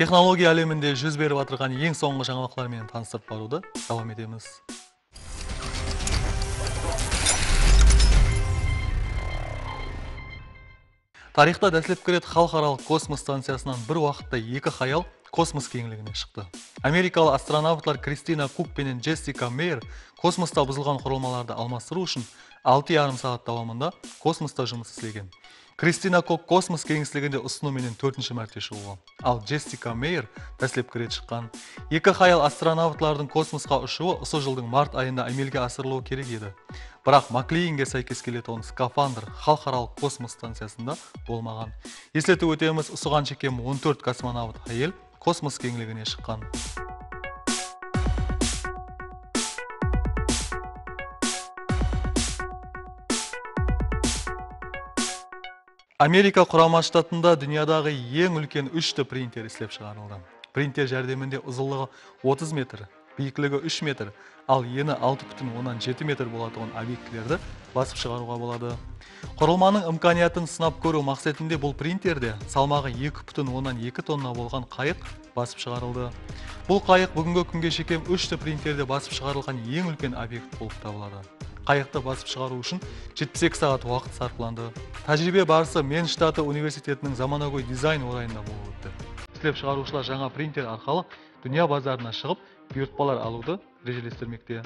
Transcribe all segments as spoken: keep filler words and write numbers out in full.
Texnologiya áleminde júz berip atırǵan eń sońǵı jańalıqlar menen tanıstırıp barıwdı dawam etemiz. Tariyxta dáslepki ret Xalıqaralıq kosmos stanciyasınan bir waqıtta eki hayal kosmos keńligine shıqtı. Amerikalı astronavtlar Kristina Kuk penen Jessica Meyer kosmosta buzılǵan qurılmalardı almastırıw ushın altı yarım saat dawamında kosmosta jumıs islegen. Kristina Kuk kosmos keńisliginde usınıw menen tórtinshi márte shıǵıwı. Al Jessica Meyer dáslepki ret shıqqan. Eki hayal astronavtlardıń kosmosqa ushıwı usı jıldıń mart ayında ámelge asırılıwı kerek edi. Biraq Makleinge sáykes keletuǵın skafandr Xalıqaralıq kosmos stanciyasında bolmaǵan. Esletip ótemiz, usıǵan shekem on tórt kosmonavt hayal kosmos keńligine shıqqan. Amerika Qurama Shtatında dúnyadaǵı eń úlken úsh D printer islep shıǵarıldı. Printer járdeminde uzınlıǵı otız metr, biyikligi úsh metr, al eni altı pútin onnan jeti metr bolatuǵın obyektlerdi basıp shıǵarıwǵa boladı. Qurılmanıń imkaniyatın sınap kóriw maqsetinde bul printerde salmaǵı eki pútin onnan eki tonna bolǵan qayıq basıp shıǵarıldı. Bul qayıq búgingi kúnge shekem úsh D printerde basıp shıǵarılǵan eń úlken obyekt bolıp tabıladı. Qayıqtı basıp shıǵarıw ushın jetpis eki saat waqıt sarplandı. Tájiriybe barısı Men shtatı universitetiniń zamanagóy dizayn orayında bolıp ótti. Islep shıǵarıwshılar jańa printer arqalı dúnya bazarına shıǵıp, buyırtpalar alıwdı rejelestirmekte.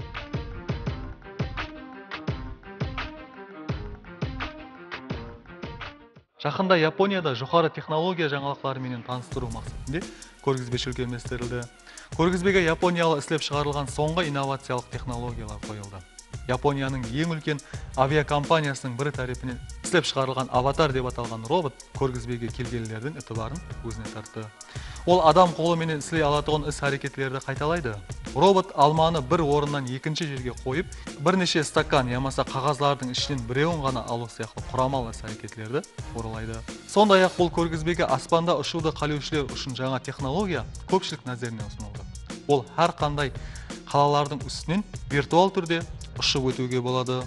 Jaqında Yaponiyada joqarı texnologiya jańalıqları menen tanıstırıw maqsetinde kórgizbe shólkemlestirildi. Kórgizbege Yaponiyalı islep shıǵarılǵan sońǵı innovaciyalıq texnologiyalar qoyıldı. Yaponiyanıń eń úlken aviakompaniyasınıń biri tárepinen islep shıǵarılǵan Avatar dep atalǵan robot kórgizbege kelgenlerdiń itibarın ózine tarttı. Ol adam qolı menen isley alatuǵın is-háreketlerdi qaytalaydı. Robot almanı bir orınnan ekinshi jerge qoyıp, bir neshe stakan yamasa qaǵazlardıń ishinen birewin ǵana alıw sıyaqlı quramal is-háreketlerdi oralaydı. Sonday-aq, bul kórgizbege aspanda ushıwdı qálewshiler ushın jańa texnologiya kópshilik názerine usınıldı. Ol hár qanday qalalardıń ústinen virtual túrde ushıp ótiwge boladı.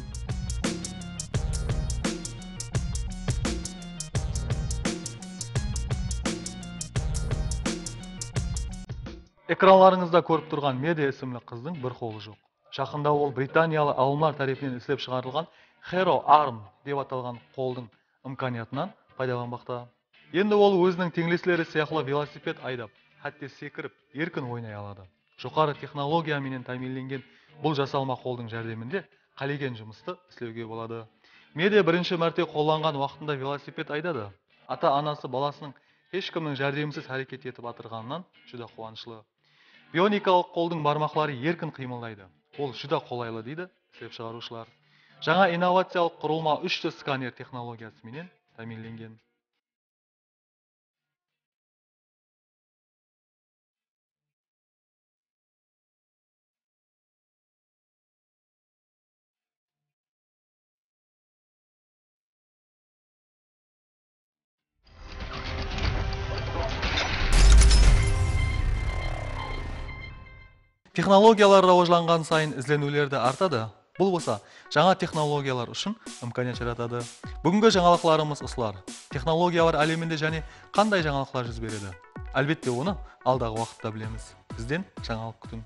Ekranlarıńızda kórip turǵan Mede ismli qızdıń bir qolı joq. Jaqında ol britaniyalı alımlar tárepinen islep shıǵarılǵan Hero Arm dep atalǵan qoldıń imkaniyatınan paydalanbaqta. Endi ol óziniń teńlesleri sıyaqlı velosiped aydap, hátte sekirip, erkin oynay aladı. Joqarı texnologiya menen támiyinlengen bul jasalma qoldıń járdeminde qálegen jumıstı islewge boladı. Mede birinshi márte qollanǵan waqtında velosiped aydadı. Ata-anası balasınıń hesh kimniń járdemisiz háreket etip atırǵanınan júdá quwanıshlı. Bionikalıq qoldıń barmaqları erkin qıymıldaydı. Ol júdá qolaylı, deydi islep shıǵarıwshılar. Jańa innovaciyalıq qurılma úsh D skaner texnologiyası menen támiyinlengen. Texnologiyalar rawajlanǵan sayın izleniwler de artadı. Bul bolsa jańa texnologiyalar ushın imkaniyat jaratadı. Búgingi jańalıqlarımız usılar. Texnologiyalar áleminde jáne qanday jańalıqlar júz beredi? Álbette, onı aldaǵı waqıtta bilemiz. Bizden jańalıq kútiń.